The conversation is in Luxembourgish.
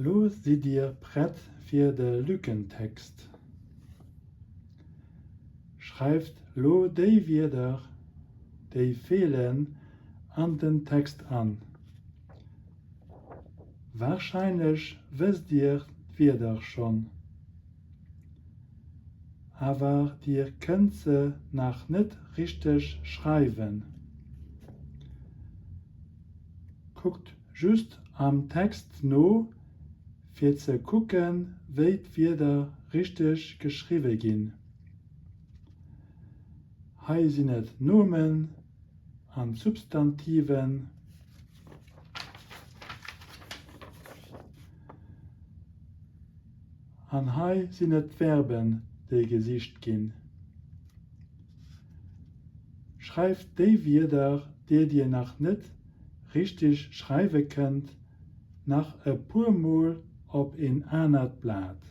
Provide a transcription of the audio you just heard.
Lo sidd Dir prett fir de Lückentext. Schreift lo déi Wierder, déi feelen, an den Text an. Warscheinlech wësst Dir d'Wierder schonn, awer Dir kënnt se nach net richteg schreiwen. Kuckt just am Text no, fir ze kucken, wéi d'Wierder richteg geschriwwe ginn. Hei sinn et Nomen an Substantiven. An hei sinn et d'Verben, déi gesicht ginn. Schreift déi Wierder, déi Dir nach net richteg schreiwe kënnt, nach e puer Mol op een anert Blat.